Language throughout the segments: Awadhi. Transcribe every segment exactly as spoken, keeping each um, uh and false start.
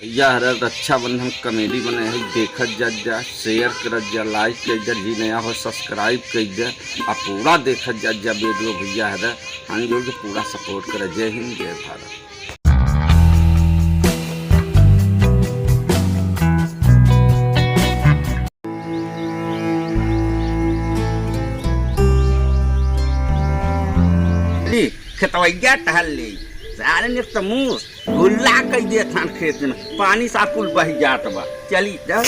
भैया हरे रक्षाबंधन comedy बने है, देखत जात जा, share करत जा, like कइ जा, जी नया हो subscribe कइ जा, आ पूरा देखत जात जा video भैया हरे, हाथ जोड़ के पूरा support करे। जय हिंद, जय भारत। ली, खेतवैया टहल ली। सारे ने तो मुंह गुल्ला कइ देत हन खेत में। पानी सा कुल बहि जात बा। चली, चल।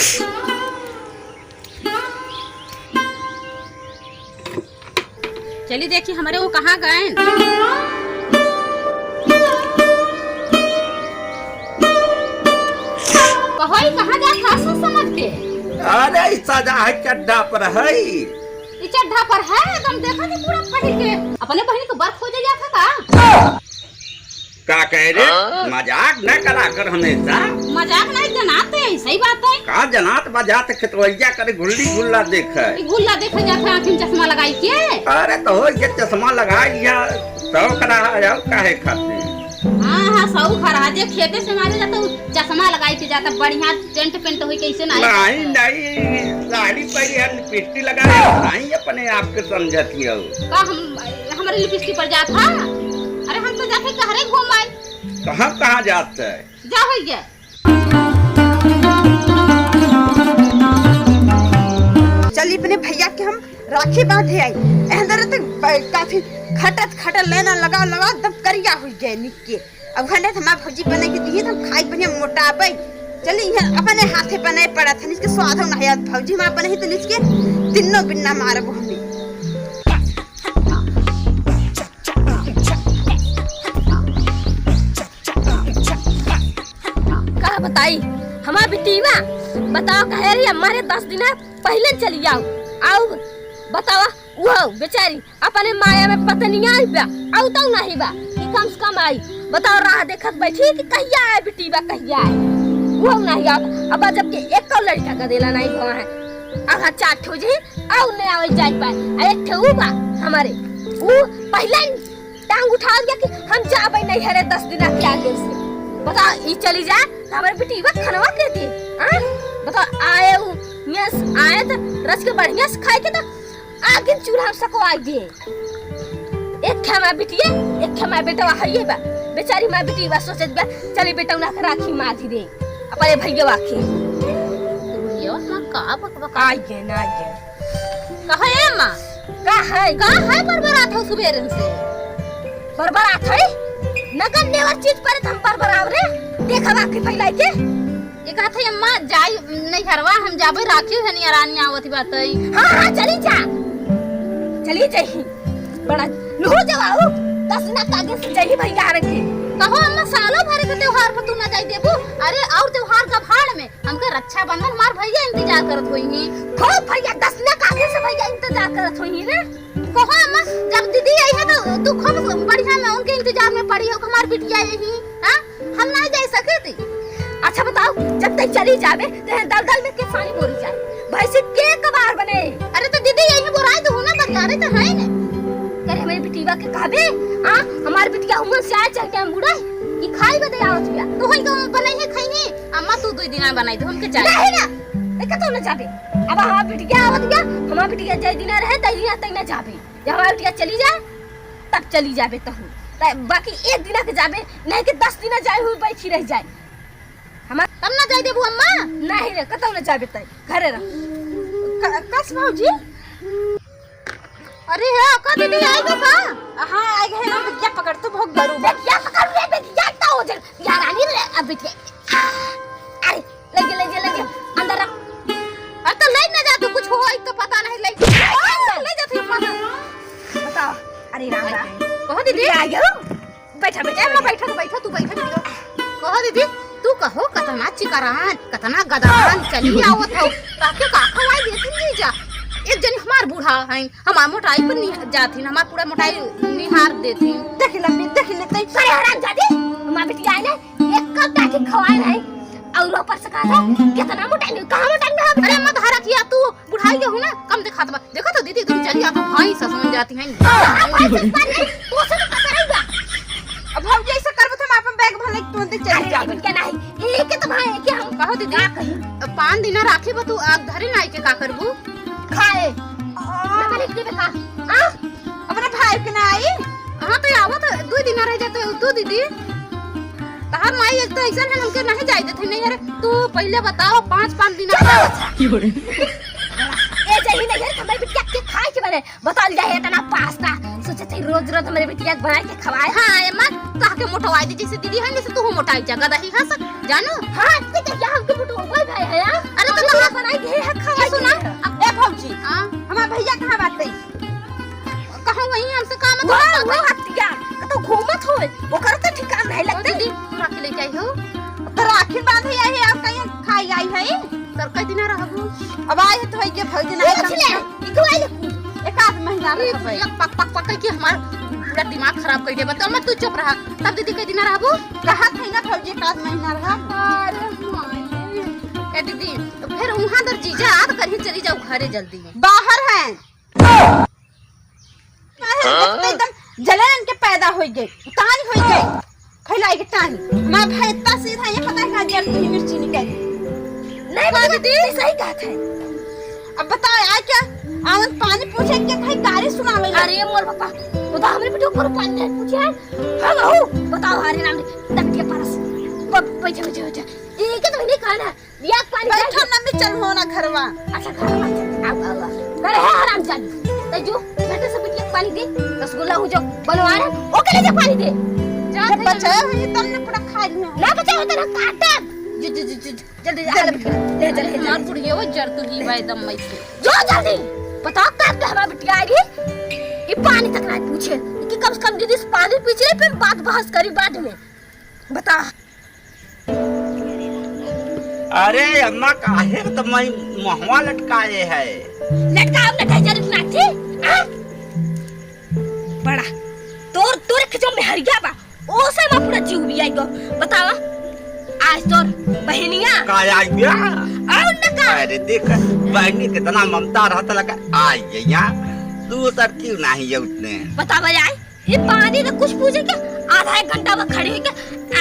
चली देखी हमरे वो कहाँ गएन। कहो, ई कहाँ जात हस समझ के? अरे, ई सजा है चड्ढा पर है। ई चड्ढा पर है, एकदम देखा थी पूरा पहिर के। अपने बहिन के बर खोजे जात है का? का कहे रे? हाँ? मजाक न करा कर हमेशा। मजाक नहीं जनाते, सही बात है। का जनात बजात खेतवैया करे गुल्ली गुल्ला देखे। ई गुल्ला देखे जात है आँखी में चश्मा लगाई के। अरे तो हो ये चश्मा लगाई या शौक रहा है, और काहे खातिर? हाँ, हाँ, शौक रहा। जे खेते से मारे जाता, उ चश्मा लगाई के जाता, बढ़िया tent पेंट होई के, ऐसे नहीं नहीं, जाता। नहीं, साड़ी पहरी है, लिपस्टिक लगाए, नहीं अपने आप के समझती हो। का हम, हमारे लिपस्टिक पर जात है? अरे हम तो जाते घरे घूम आई। कहाँ, कहाँ जात है? जा होई गया। चली अपने भैया के हम राखी बांधे आई। एहदर तक ब-, काफी खटत खटत लेना लगा लगा एकदम करिया हुई गए निक के। अब घंटे हमार भौजी बने के दिए तो हम खाई बढ़िया मोटाबे। चली इहे अपने हाथे बने पड़त है, इसके स्वाद हो नहीं आत। भौजी हमार बने ही तो इसके तिन्नो बिन्ना मारब हमें। का बताई, हमार बिटिया बताओ, कहे रही हमारे दस दिन पहले चली आओ, आओ बतावा, वो बेचारी अपने माया में पतनिया आई बा, आओ तो नहीं बा कि कम से कम आई, बताओ राह देखत बैठी कि कहिया आए बिटिया, कहिया आए, वो नहीं आओ। अब जबकि एक लड़का का देला नहीं भवा है, अब चार ठो जी, आओ नहीं आवे जाए पाए, आ एक ठो ऊ बा हमारे, वो पहले टांग उठा दिया कि हम जाबे नहीं हरे दस दिन के आगे से। बताओ, ई चली जाए तो हमारे बिटिया खनवा के दी, हाँ? बताओ, आए उ, मेस आए तो रच के बढ़िया से खाए के तो आगे चूल्हा में सको आए दिए। एक ठे हमार बिटिया, एक ठे हमार बेटवा हइये बा। बेचारी हमार बिटिया सोचत बा, चली बेटवा ना राखी मार दी दे अपने भैया के। भैया ना का बकबका। आइ गए ना, आइ गए। कहो ए माँ। का है? का है बरबरात हो सुबेरन से? बरबरात है? नगद नेवर चीज पर हम बरबराव रे। देखा बाकी फैलाई के। ये कहत है अम्मा जाई नैहरवा, हम जाबे राखी है नियरानी आवत बात है। हाँ, हाँ, चली जा। चली जाई। बड़ा लूह जवाऊ, दस ना कागे से जाई भैया रखे। कहो अम्मा सालों भर के त्योहार पर तू ना जाई देबू। अरे और त्योहार का भाड़ में हमके रक्षाबंधन हमार भैया इंतजार करत होइहीं। हो भैया, दस ना काहे से भैया इंतजार करत होइहीं रे? कहो अम्मा, जब दीदी आई है तो तू खूब बढ़िया में उनके इंतजार में पड़ी हो, हमार बिटिया यही, हाँ? हम नहीं जा सके थी। अच्छा बताओ, जब तक चली जाबे, तो यहाँ दलदल में के पानी बोरी जाए, भैंसी के कबार बने? अरे तो दीदी यही बोराई तो होना बरियारे तो है ने। अरे मेरी बिटिया के कहबे, हाँ, हमार बिटिया हुआ से आए चल के हम बुढ़ा, कि खाई बदे आवत बिया। तो होई तो बनाई है खाई है। अम्मा, तू दुई दिना बनाई दे, हमके जाए। नहीं ना, ए, कतौ न जाबे। अब हमार बिटिया आवत बिया, हमार बिटिया जय दिना रहे, तय दिना तय न जाबे। जब हमार बिटिया चली जाए, तब चली जाबे तहू। त-, बाकी एक दिना के जाबे, नहीं कि दस दिना जाए हुई बैठी रह जाए। हमार तब न जाए देबू अम्मा? नहीं रे, कतौ न जाबे तय, घरे रह। क-, कस भौजी? अरे हे, का दीदी आई गो का? हाँ, आई गए ना, बेगिया पकड़, तू भोग गरू। बेगिया पकड़ रे, बेगिया तो हो जा। यार, रानी रे, अब बेगिया। आ, अरे, ले जा, ले जा, ले जा, अंदर रख। अरे तो ले ना जा, तू कुछ होई तो पता नहीं, ले जा। आ, ले जा, तू पता। बताओ, अरे राम राम। कहो दीदी। दीदी आ गयो। बैठा, बैठा, ए, अम्मा, बैठा। बैठा, बैठा, तू बैठा, बैठा। कहो दीदी, तू कहो, कतना चिकरान, कतना गदरान चली आवत हो। ताके का खवाई देती नहीं जा। एक जन हमार बूढ़ा है, हमार मोटाई पर नहीं जाती, हमार पूरा मोटाई निहार देती। देख ले, देख ले, तई। अरे हराम जादी, हमार बिटिया आइले, एक कप काठी खवाए नहीं। और ऊपर से कहा था, कितना मोटाई नहीं, कहाँ मोटाई नहीं? अरे मत हरा किया तू, बुढ़ाई के हूँ ना, कम दिखात बा। देखो तो दीदी, तुम चली आओ तो भाई से समझ जाती हैं। हाँ, भाई से बात नहीं, वो से तो पता नहीं बा। अब भौजी ऐसे करबो तो हम अपन बैग भले तुरंत चली अरे, जाबे। इनके नहीं, एके तो भाई, एके हम कहो दीदी, का कही? पान दिना राखी बा, तू आग धरे ना आइके का करबू? खाए। आ। ना करे के बे खा। आ? अपने भाई के ना आई? हाँ, तो आवत दुइ दिना रह जाते तू दीदी। तहार माई एक तो ऐसन है, उनके नहीं जाए देते नहीं। अरे, तू पहले बताओ, पाँच, पाँच दिना का। ए, जही नहीं है, हमारे बिटिया के खाए के बने। बताल जाए इतना पास्ता, सोचे थे रोज रोज हमरे बिटिया के बनाए के खवाए। हाँ, ए माँ, तहके मोटवाई दी, जैसे दीदी है, जैसे तू मोटाई जगह दही हंस, जानू? हाँ, ते कहिया हमके मोटवाई भाई है, हाँ? अरे, तो हमके कहाँ बनाई दे है, खवाई सुना? दे है। अब ए भौजी, हाँ? हमार भैया कहाँ बात है? कहूँ वहीं हमसे काम वो, बात वो है। हत्या, तो घूमत होए, ओकर तो ठिकान नहीं ओ लगते। दीदी, तू राखी लेके आई हो? तो राखी बांधे आई है, और कहीं खाई आई है? सर, कई दिना रहबू? अब आए तो है के भौजी ना पूछ ले, ई तो आए ले पूछ। एक आध महीना ये रहबै। एक पक, पक, पक के हमार पूरा दिमाग खराब कर देबा। तो मत तू चुप रहा। तब दीदी कई दिना रहबू? कहत है ना भौजी, एक आध महीना रहा। अरे माई। ए दीदी, तो फिर वहाँ दर जीजा आत करही चली जाऊ घरे जल्दी। बाहर हैं। काहे हाँ? एकदम जलन के पैदा होई गई, टानी होई गई, फैलाई के टानी। हमारा भाई इतना सीधा, ये पता है कहाँ जल तू ही मिर्ची निकल। नहीं हाँ बता दीदी। दीदी, सही कहत है। अब बताओ, आ क्या? आवन पानी पूछे के भाई गारी सुनावे ला। अरे मोर पापा, वो तो हमरे बेटे ऊपर पानी नहीं पूछे है। हम हो, बताओ हरे राम रे, तब के परस। ब-, बैठे, बैठे, बैठे। ये क्या तो नहीं कहना। लिया के पानी बैठो दे। ना, मैं चल हो ना घरवा। अच्छा, घरवा चल। आओ, आओ, आओ। करे है हरामजादी। तो जो, बेटे से बिटिया के पानी दे, रसगुल्ला हूँ जो बनवा रहे, ओके ले जा पानी दे। जा जब दे। बचाया हुई, तब ने पूरा खा लिया। ना बचाया होता ना काटा। जो, जो, जो, जो, जल्दी जा, जल्दी। ले, ले, ले, ले, ले। मार बुढ़िया वो जर तू ही भाई दम मई से। जो जल्दी। बताओ कब के हमारी बिटिया आई रही? ये पानी तक नहीं पूछे। कि कम से कम दीदी से पानी पूछ ले, फिर बात बहस करी बाद में। बता। अरे अम्मा, काहे त मई मुहवा लटकाए है? लटकाओ न कहे जरूरत ना थी, आ? बड़ा, तोर, तोर के जो मेहरिया बा, ओसे मा पूरा जीव भी आई गो। बतावा, आज तोर बहनिया। का आई गया? और न का? अरे देख, बहनी कितना ममता रहता लगा, आई गया। दूसर क्यों नहीं है उतने? बतावा आई, ये पानी तो कुछ पूछे के, आधा एक घंटा में खड़ी हुई के,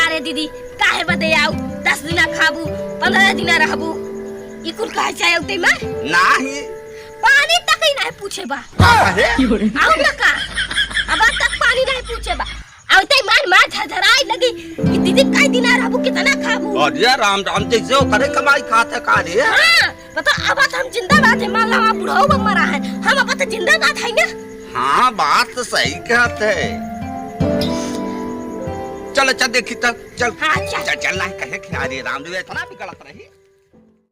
"अरे दीदी, काहे बदे आऊ? दस दिना खाबू, पन्द्रह दिना रहबू, ई कुल काहे चाहे उते में?" नाही। पानी तक ही नहीं पूछे बा। काहे? आऊ ना का? अब तक पानी नहीं पूछे बा। आऊ ते मार मार झरझराई लगी कि "दीदी, कई दिना रहबू, कितना खाबू?" अरे राम राम, जैसे वो करे कमाई खाते का रे? हाँ, बता, अब तो हम जिंदाबाद है, मान लो, हम बुढ़ऊ बा मरा है, हम अब तो जिंदाबाद है ना। हाँ, बात तो सही कहत है। चल, अच्छा, देखी तब, चल। हाँ, चल। चल, चल, नहीं कहे कि हरे राम जी इतना भी गलत रही।